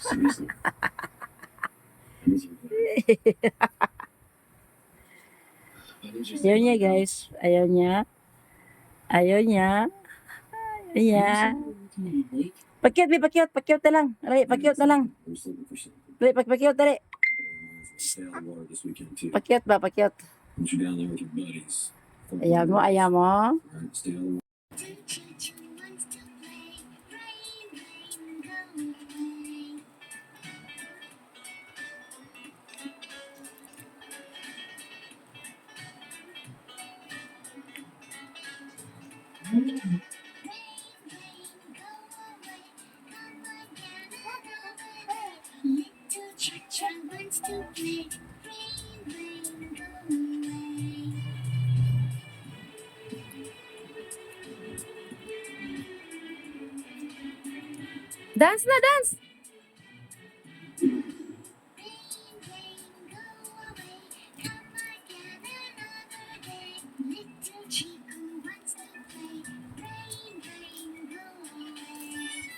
Seriously. I need you there. I need you to Ayaw think niya, about guys. Ayaw niya. Ayaw niya. Ayaw niya. Lake. Pakyut, bi, pakyut. Pakyut na lang. Aray, pakyut na lang. I was looking for something. Aray, pakyut, dali. But it reminds me, stay out of the water this weekend too. Pakyut ba, pakyut. Once you're down there with your buddies. Ayaw mo, ayaw mo. Alright, stay out of the water. Choo choo wants to play. Rain, rain, go away. Rain, rain, go away. Come again another day. Little Cha-cha wants to play. Rain, rain, go away. Dance na, dance! Rain, rain, go away. Come again another day. Little Chico wants to play. Rain, rain, go away.